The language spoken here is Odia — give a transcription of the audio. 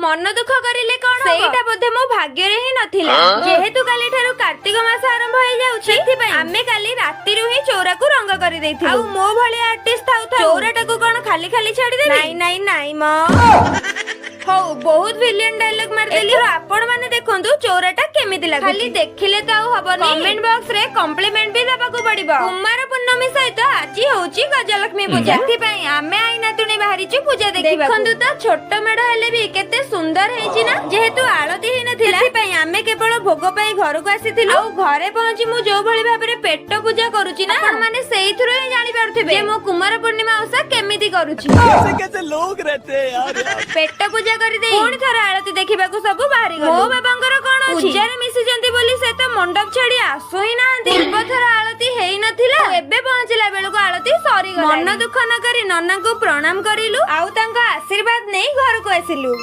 ମନ ଦୁଃଖ କରିଲେ କଣ? ସେଇଟା ବୋଧେ ମୋ ଭାଗ୍ୟରେ ହିଁ ନଥିଲା। ଯେହେତୁ କାଲି ଠାରୁ କାର୍ତ୍ତିକ ମାସ ଆରମ୍ଭ ହେଇଯାଉଛି, ସେଥିପାଇଁ ଆମେ କାଲି ରାତିରୁ ହିଁ ଚଉରାକୁ ରଙ୍ଗ କରିଦେଇଥିଲୁ। ଆଉ ମୋ ଭଳିଆ ଆର୍ଟିଷ୍ଟ ଥାଉ ଥାଉ ଚଉରାଟାକୁ କଣ ଖାଲି ଖାଲି ଛାଡିଦେବି? ନାଇଁ ନାଇଁ ନାଇଁ ମ। ହଉ, ବହୁତ ଭିଲିୟନ ଡାଇଲଗ ମାରିଦେଲି। ଆପଣ ମାନେ ଦେଖନ୍ତୁ ଚଉରାଟା କେମିତି ଲାଗୁଛି। ଖାଲି ଦେଖିଲେ ତ ଆଉ ହବନି, କମେଣ୍ଟ ବକ୍ସ ରେ କମ୍ପ୍ଲିମେଣ୍ଟ ବି ଦେବାକୁ ପଡିବ। କୁମାର ପୂର୍ଣ୍ଣମୀ ସହିତ ଆଜି ହଉଛି ଗଜଲକ୍ଷ୍ମୀ ପୂଜା, ସେଥିପାଇଁ ଆମେ I ନାତୁଣୀ ବାହାରିଛୁ ପୂଜା ଦେଖିବାକୁ। ଦେଖନ୍ତୁ ତ, ଛୋଟ ମେଢ ହେଲେ ବି କେତେ ସୁନ୍ଦର ହେଇଛି ନା? ଯେହେତୁ ଆଳତି ହେଇନଥିଲା, ସେଥିପାଇଁ ଆମେ କେବଳ ଭୋଗ ପାଇ ଘରକୁ ଆସିଥିଲୁ। ଆଉ ଘରେ ପହଞ୍ଚି ମୁଁ ଯୋଉ ଭଳି ଭାବରେ ପେଟ ପୂଜା କରୁଛି ନା, ଆପଣ ମାନେ ସେଇଥିରୁ ହିଁ ଜାଣିପାରୁଥିବେ ଯେ ମୁଁ କୁମାର ପୂର୍ଣ୍ଣିମା ଓଷା କେମିତି କରୁଛି। कैसे कैसे लोग रहते हैं यार यहाँ। ପେଟ ପୂଜା କରିଦେଇ ପୁଣି ଥରେ ଆଳତି ଦେଖିବାକୁ ସବୁ ବାହାରି। ମୋ ବାବାଙ୍କର କଣ ଅଛି, ପୂଜାରେ ମିଶିଛନ୍ତି ବୋଲି ସେ ତ ମଣ୍ଡପ ଛାଡି ଆସୁ ହିଁ ନାହାନ୍ତି। ପୂର୍ବ ଥର ଆଳତି ହେଇନଥିଲା, ଏବେ ପହଞ୍ଚିଲା ବେଳକୁ ଆଳତି ସରିଗଲା। ମନ ଦୁଃଖ ନ କରି ନନାଙ୍କୁ ପ୍ରଣାମ କରିଲୁ ଆଉ ତାଙ୍କ ଆଶୀର୍ବାଦ ନେଇ ଘରକୁ ଆସିଲୁ।